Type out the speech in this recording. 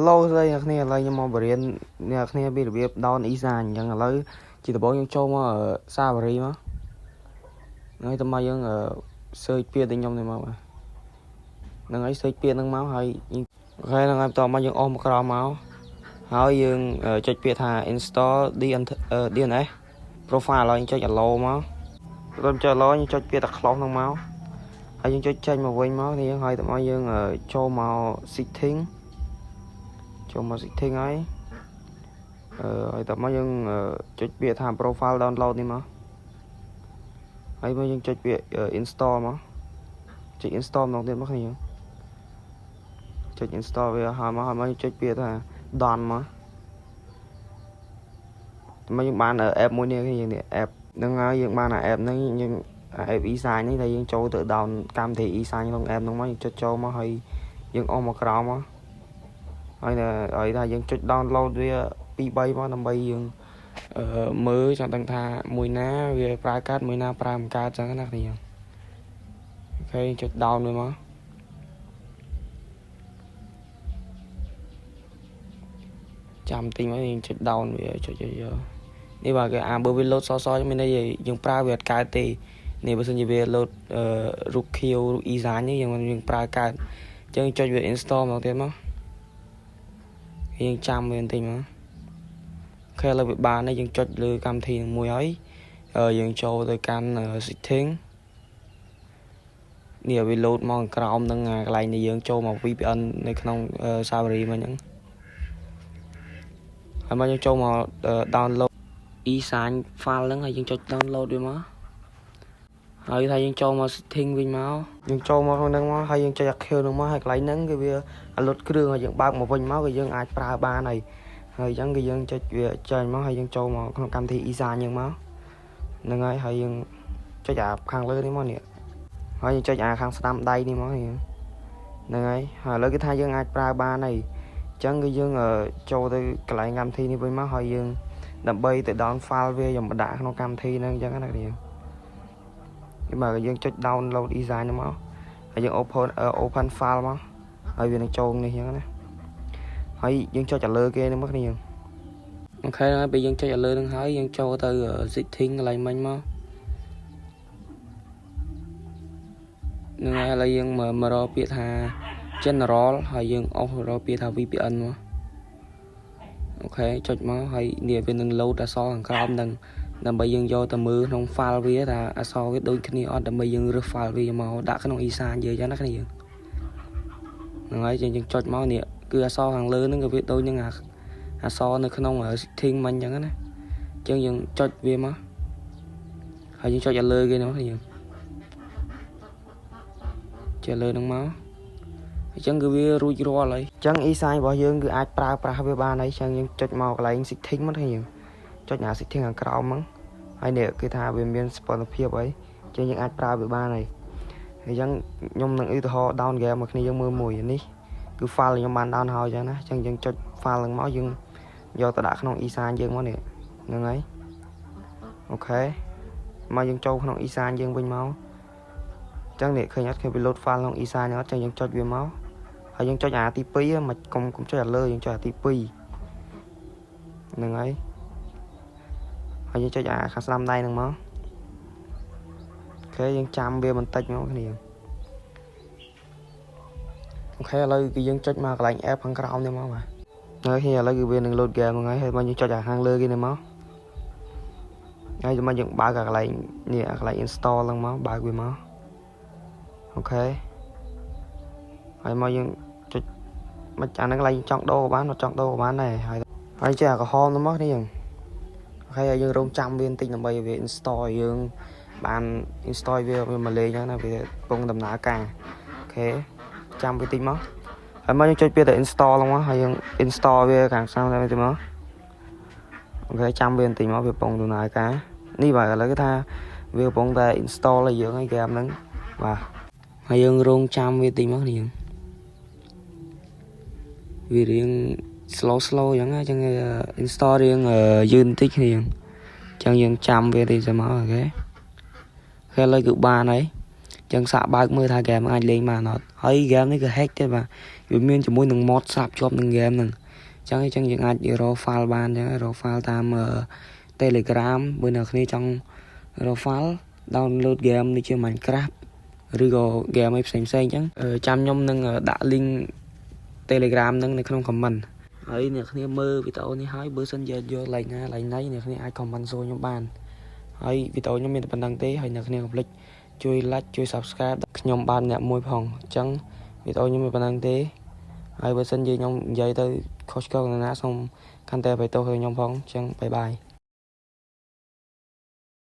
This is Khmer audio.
Hello ស្ដីអ្នកគ្នាឥឡូវខ្ញុំមកបរៀនអ្នកគ្នាពីរបៀប down e-sign អញ្ចឹងឥឡូវជាដំបូងយើងចូលមក Safari មកហើយតើមកយើង search ពាក្យទៅខ្ញុំនេះមកបាទហ្នឹងហើយ search ពាក្យហ្នឹងមកហើយ OK ហ្នឹងហើយបន្ទាប់មកយើងអូសមកក្រោមមកហើយយើងចុចពាក្យថា install DNS profile ហើយយើងចុច allow មកបន្ទាប់ចុច allow យើងចុចពាក្យថា close ហ្នឹងមកហើយយើងចុចចេញមកវិញមកនេះហើយតើមកយើងចូលមក setting ចូលមក setting ហើយអឺហើយតមកយើងចុចពាក្យថា profile download នេះមកហើយមកយើងចុចពាក្យ install មកចុច install ម្ដងទៀតមកគ្នាយើងចុច install វាហើយមកហើយមកយើងចុចពាក្យថា done មកមកយើងបាន app មួយនេះគ្នាយើងនេះ app ហ្នឹងហើយយើងបានអា app ហ្នឹងយើង app e-sign នេះដែលយើងចូលទៅ down កម្មវិធី e-sign ក្នុង app ហ្នឹងមកយើងចុចចូលមកហើយយើងអូសមកក្រោមមកហើយឲ្យថាយើងចុច download វា2 3មកដើម្បីយើងអឺមើលចង់ដឹងថាមួយណាវាប្រើកើតមួយណាប្រើមិនកើតចឹងណាគ្នាOK ចុច down វាមកចាំតិចមកយើងចុច down វាចុចយកនេះបាទគេអាបើវា load សសមានន័យយើងប្រើវាអត់កើតទេនេះបើសិនជាវា load រូបខៀវរូប e-sign នេះយើងយើងប្រើកើតអញ្ចឹងចុចវា install មកទៀតមកយើងចាំវាបន្តិចមក OK ឥឡូវវាបានហើយយើងចុចលើកម្មវិធីនឹងមួយហើយយើងចូលទៅកាន់ setting នេះវា load មកក្រោមនឹងកន្លែងដែលយើងចូលមក VPN នៅក្នុង Safari មកហ្នឹងហើយមកយើងចូលមក download e-sign file ហ្នឹងហើយយើងចុច download វាមកហើយថាយើងចូលមក setting វិញមកយើងចូលមកក្នុងហ្នឹងមកហើយយើងចុច active ហ្នឹងមកហើយកន្លែងហ្នឹងគឺវាលុតគ្រឿងហើយយើងបើកមកវិញមកគឺយើងអាចប្រើបានហើយហើយអញ្ចឹងគឺយើងចុចវាចេញមកហើយយើងចូលមកក្នុងកម្មវិធី e-sign យើងមកហ្នឹងហើយហើយយើងចុចអាខាងលើនេះមកនេះហើយយើងចុចអាខាងស្ដាំដៃនេះមកហ្នឹងហើយហើយឥឡូវគេថាយើងអាចប្រើបានហើយអញ្ចឹងគឺយើងចូលទៅកន្លែងកម្មវិធីនេះវិញមកហើយយើងដើម្បីទៅ down file វាយកមកដាក់ក្នុងកម្មវិធីហ្នឹងអញ្ចឹងណាគ្នាបាទយើងចុច download e-sign ហ្នឹងមកហើយយើង open file មកហើយវានឹងចូលនេះអញ្ចឹងណាហើយយើងចុចឲ្យលើគេហ្នឹងមកគ្នាOK ហើយពេលយើងចុចឲ្យលើហ្នឹងហើយយើងចូលទៅ setting កន្លែងមិញមកហ្នឹងហើយឥឡូវយើងមករកពាក្យថា general ហើយយើងអូសរកពាក្យថា VPN មក OK ចុចមកហើយនេះវានឹង load អក្សរខាងក្រោមហ្នឹងដើម្បីយើងយកទៅមើលក្នុង file វាថាអក្សរវាដូចគ្នាអត់ដើម្បីយើងរើស file វាមកដាក់ក្នុង e-sign យើងចឹងណាគ្នាយើងហ្នឹងហើយយើងចុចមកនេះគឺអក្សរខាងលើហ្នឹងក៏វាដូចនឹងអក្សរនៅក្នុង setting មិញចឹងណាអញ្ចឹងយើងចុចវាមកហើយយើងចុចឲ្យលើគេហ្នឹងយើងចុចលើហ្នឹងមកអញ្ចឹងគឺវារួចរាល់ហើយអញ្ចឹង e-sign របស់យើងគឺអាចប្រើប្រាស់វាបានហើយអញ្ចឹងយើងចុចមកកន្លែង setting មកយើងចុចអា setting ខាងក្រោមហ្នឹងហើយនេះគេថាវាមានសុវត្ថិភាពអីអញ្ចឹងយើងអាចប្រើវាបានហើយអញ្ចឹងខ្ញុំនឹងឧទាហរណ៍ down game មកគ្នាយើងមើលមួយនេះគឺ file ខ្ញុំបាន down ហើយអញ្ចឹងណាអញ្ចឹងយើងចុច file ហ្នឹងមកយើងយកទៅដាក់ក្នុង e-sign យើងមកនេះហ្នឹងហើយ OK មកយើងចូលក្នុង e-sign យើងវិញមកអញ្ចឹងនេះឃើញអត់ឃើញវា load file ក្នុង e-sign អត់អញ្ចឹងយើងចុចវាមកហើយយើងចុចអាទី2មិនកុំកុំចុចអាលើយើងចុចអាទី2ហ្នឹងហើយហើយយើងចុចអាខាងស្ដាំដៃហ្នឹងមក OK យើងចាំវាបន្តិចមកគ្នាOK ឥឡូវគឺយើងចុចមកកន្លែង app ខាងក្រោមនេះមកបាទហើយឥឡូវគឺវានឹង load game ហ្នឹងហើយហើយមកយើងចុចអាខាងលើគេនេះមកហើយមកយើងបើកអាកន្លែងនេះអាកន្លែង install ហ្នឹងមកបើកវាមក OK ហើយមកយើងចុចមកអាហ្នឹងកន្លែងចង់ដូរក៏បានអត់ចង់ដូរក៏បានដែរហើយហើយចេះអាក្រហមហ្នឹងមកនេះយើង OK ហើយយើងរងចាំវាបន្តិចដើម្បីឲ្យវា install ឲ្យយើងបាន install វាវាមកលេងហ្នឹងណាវាកំពុងដំណើរការ OK ចាំវាតិចមកហើយមកយើងចុចពាក្យតែ install ហ្នឹងមកហើយយើង install វាខាងស្ដាំទៅមក OK ចាំវាបន្តិចមកវាកំពុងដំណើរការនេះបាទឥឡូវគេថាវាកំពុងតែ install ឲ្យយើងហើយ game ហ្នឹងបាទហើយយើងរងចាំវាតិចមកនេះវារៀង slow slow អញ្ចឹងអញ្ចឹង install រៀងយឺតបន្តិចគ្នាអញ្ចឹងយើងចាំវាតិចទៅមក OK ឥឡូវគឺបានហើយអញ្ចឹងសាកបើកមើលថា game អាចលេងបានអត់ហើយ game នេះគឺ hack ទៀតបាទ។ វាមានជាមួយនឹង mod ស្រាប់ជាប់នឹង game ហ្នឹងអញ្ចឹងអញ្ចឹងយើងអាចរក file បានអញ្ចឹងរក file តាម Telegram បើអ្នកគ្នាចង់រក file download game ដូចជា Minecraft ឬក៏ game អីផ្សេងផ្សេងអញ្ចឹងចាំខ្ញុំនឹងដាក់ link Telegram ហ្នឹងនៅក្នុង comment ហើយអ្នកគ្នាមើលវីដេអូនេះហើយបើសិនជាយក like ណា like ណៃអ្នកគ្នាអាច comment សួរខ្ញុំបានហើយវីដេអូខ្ញុំមានតែប៉ុណ្ណឹងទេហើយអ្នកគ្នាកុំភ្លេចជួយ like ជួយ subscribe ខ្ញុំបានអ្នកមួយផងអញ្ចឹងវីដេអូខ្ញុំមានប៉ុណ្ណឹងទេហើយបើសិនជាខ្ញុំនិយាយទៅខុសឆ្គងណាសូមខន្តីអភ័យទោសឲ្យខ្ញុំផងអញ្ចឹង bye bye.